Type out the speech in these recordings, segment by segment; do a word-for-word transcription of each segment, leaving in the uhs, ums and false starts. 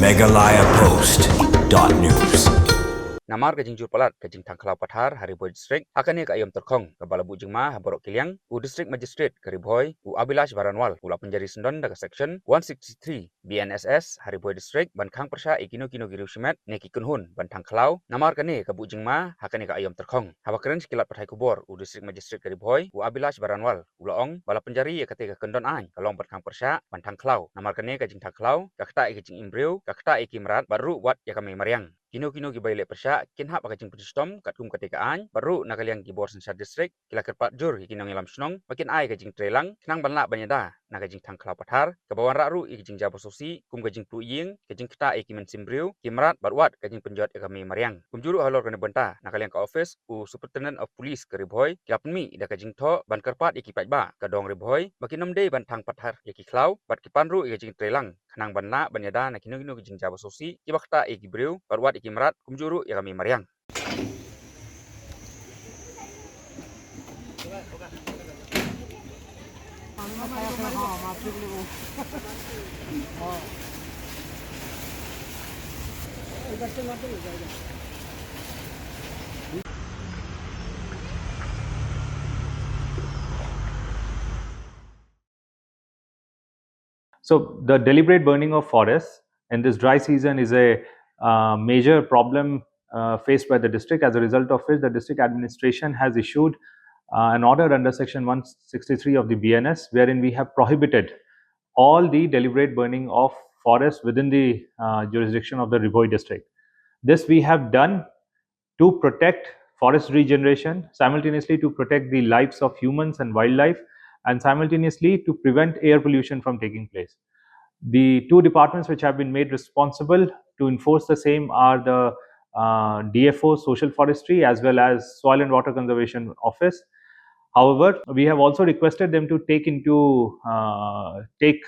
Meghalaya Post dot news. Namar ka jingjur palat ka jingthang khlaw pathar ha Ri Bhoi District, ha kane ka aïom tyrkhong kaba la buh jingma ha baroh ki liang, u District Magistrate ka Ri Bhoi, u Abhilash Baranwal, u la pynjari syndon da ka Section one sixty-three B N S S ha Ri Bhoi District ban khang pyrshah ïa kino kino ki riew shimet ne ki kynhun ban thang khlaw. Namar kane ka buh jingma ha kane ka aïom tyrkhong. Haba kren sha ki lad pathai khubor, u District Magistrate ka Ri Bhoi, u Abhilash Baranwal, u la ong ba la pynjari ïa kata ka kyndon aiñ ka long ban khang pyrshah ban thang khlaw. Namar kane ka jingthang khlaw ka ktah ïa ka jingim briew, ka ktah ïa ki mrad bad ruh wat ïa ka mei mariang. Kino kino kiba ïaleh pyrshah kin hap ha ka jingpynshitom katkum kata ka aiñ, bad ruh na ka liang ki bor synshar district ki la kyrpad jur ïa ki nongïalam shnong ba kin ai ka jingtreilang khnang ban lah ban ïada na ka jingthang khlaw pathar, kaba wanrah ruh ïa ka jingjia ba sngewsih kum ka jingpluh ïing, ka jingktah ïa ki mynsiem briew, ki mrad bad wat ka jingpynjot ïa ka mei mariang. Kumjuh ruh halor kane ka bynta, na ka liang ka ophis u Superintendent of Police ka Ri Bhoi, ki la pynmih da ka jingthoh ban kyrpad ïa ki paidbah ka dong Ri Bhoi ba kin ym dei ban thang pathar ïa ki khlaw bad ki pan ruh ïa ka jingtreilang khnang ban lah ban ïada na kino kino ki jingjia ba sngewsih kiba ktah ïa ki briew bad wat ïa ki mrad, kumjuh ruh ïa ka mei mariang. So the deliberate burning of forests in this dry season is a uh, major problem uh, faced by the district, as a result of which the district administration has issued uh, an order under Section one sixty-three of the B N S, wherein we have prohibited all the deliberate burning of forests within the uh, jurisdiction of the Ri Bhoi district. This we have done to protect forest regeneration, simultaneously to protect the lives of humans and wildlife, and simultaneously to prevent air pollution from taking place. The two departments which have been made responsible to enforce the same are the uh, D F O, Social Forestry, as well as Soil and Water Conservation Office. However, we have also requested them to take into uh, take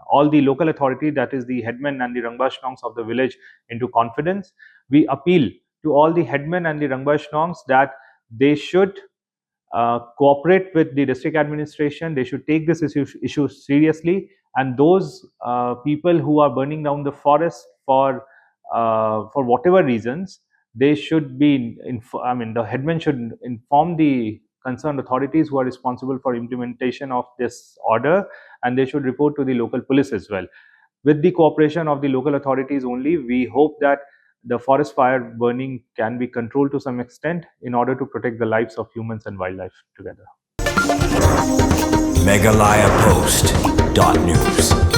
all the local authority, that is the headmen and the Rangbah Shnongs of the village, into confidence. We appeal to all the headmen and the Rangbah Shnongs that they should uh, cooperate with the district administration. They should take this issue, issue seriously. And those uh, people who are burning down the forest for uh, for whatever reasons, they should be. Inf- I mean, the headman should inform the concerned authorities who are responsible for implementation of this order, and they should report to the local police as well. With the cooperation of the local authorities only, we hope that the forest fire burning can be controlled to some extent in order to protect the lives of humans and wildlife together. Meghalaya Post dot news.